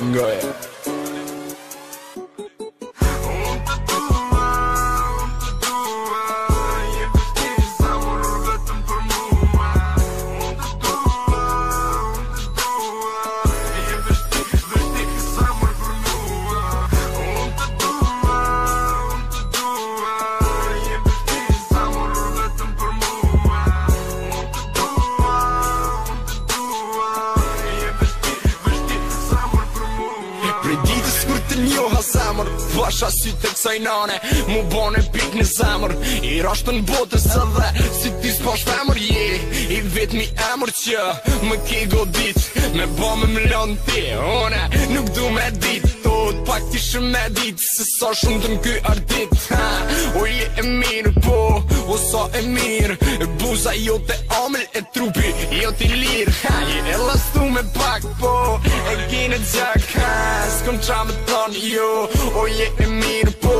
Ngoje. Prej ditës kur të njoha zemër Pasha sytë e kësaj nane Mu bone pik në zemër I rashtën botës edhe Si ti s'pash femër Je i vetmi emër që Më ke godit Me bo me m'lon ti Une nuk du me dit Tot pak t'ishë me dit Se sa shumë të më ky ardit ha, O je e mirë po O sa e mirë Buza jote omël e trupi Jot i lirë ha, Je e lastu me pak po E ki në gjak ha, S'kom qa me thonë jo O je e mirë po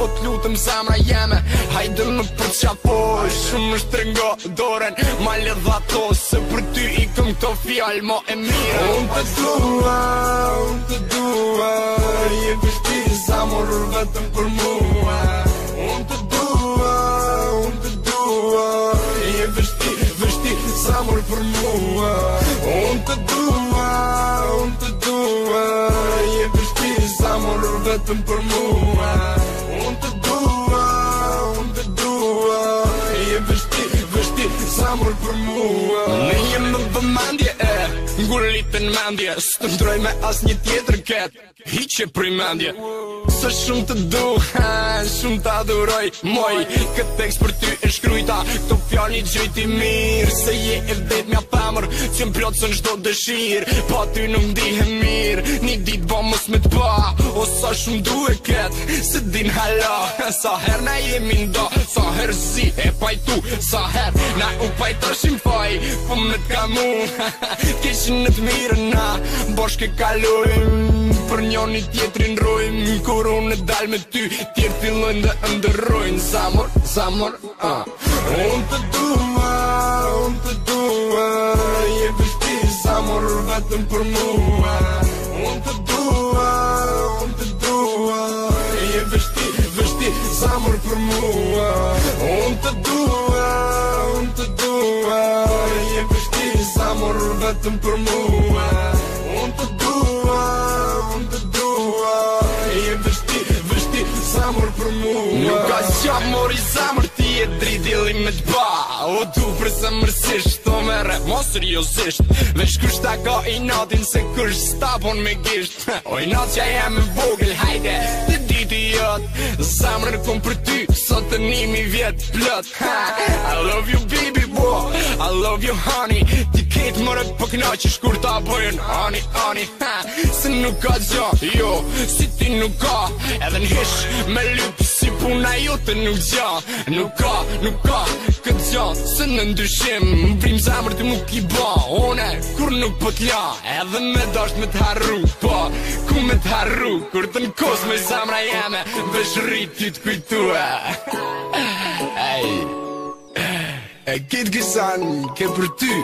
O t'lutëm zemra jeme Hajde më përqafo Shumë më shtrëngo doren Ma ledha to Se për ty i kom këto fjalë Mo e mirë Unë të dua, unë të dua Je vështirë zemër vetëm për mua Unë të dua, unë të dua Je vështirë, vështirë zemër për mua Unë të dua, unë të dua Je vështirë zemër vetëm për mua Unë të dua, unë të dua Je vështirë, vështirë zemër për mua Në një më vëmendje e Ngullit në mendje S'të ndroj me asnjë tjetër ket Hiqe prej mendje Se shumë të du, ha, shumë të adhuroj Moj, këtë tekst për ty e shkrujta Këto fjalë një gjujti mirë Se je e vetmja femër Që më plotëson çdo dëshirë Pa ty nuk ndihem mirë Një dit bo mos me t'pa O sa shumë du e ket Se din hala Sa her na jemi ndo Sa her si e pajtu Sa her na u pajtoshim faj Po me t'kamu T'keqin në të mirën na Bashkë kalojmë Për njoni tjetrin rrojmë Kur unë dal me ty Tjerë fillojnë dhe ëndërrojnë Zamor, zamor, ah. Unë të dua, unë të dua Je vështirë zemër vetëm për mua Unë të dua, unë të dua Je vështirë, vështirë zemër për mua Unë të dua, unë të dua Je vështirë zemër vetëm për mua Unë të dua, unë të dua Je vështirë, vështirë zemër për mua Nuk ka qa mori zemër ti e dridilli me t'pa O du për zemërsisht To mere mo seriozisht Veç kush ta ka inatin se kush s'ta bon me gisht O inat që jem e vogël hajde Të diti jot Zemrën kom për ty Sot të nimi vjet plot ha, I love you baby boy I love you honey Ti ketë mëre po knaqesh kur ta bojën Ani, ani, ha, Se nuk ka gjo, jo, si ti nuk ka Edhe në hish me lyp si puna jote nuk gja Nuk ka, nuk ka këtë gja Se në ndyshim Vrim zemër ti nuk i ba One, kur nuk po t'la Edhe me dasht me t'harru Po, ku me t'harru Kur të në me zemra jeme Vesh rrit ty t'kujtue Ej E këtë kësan ke për ty.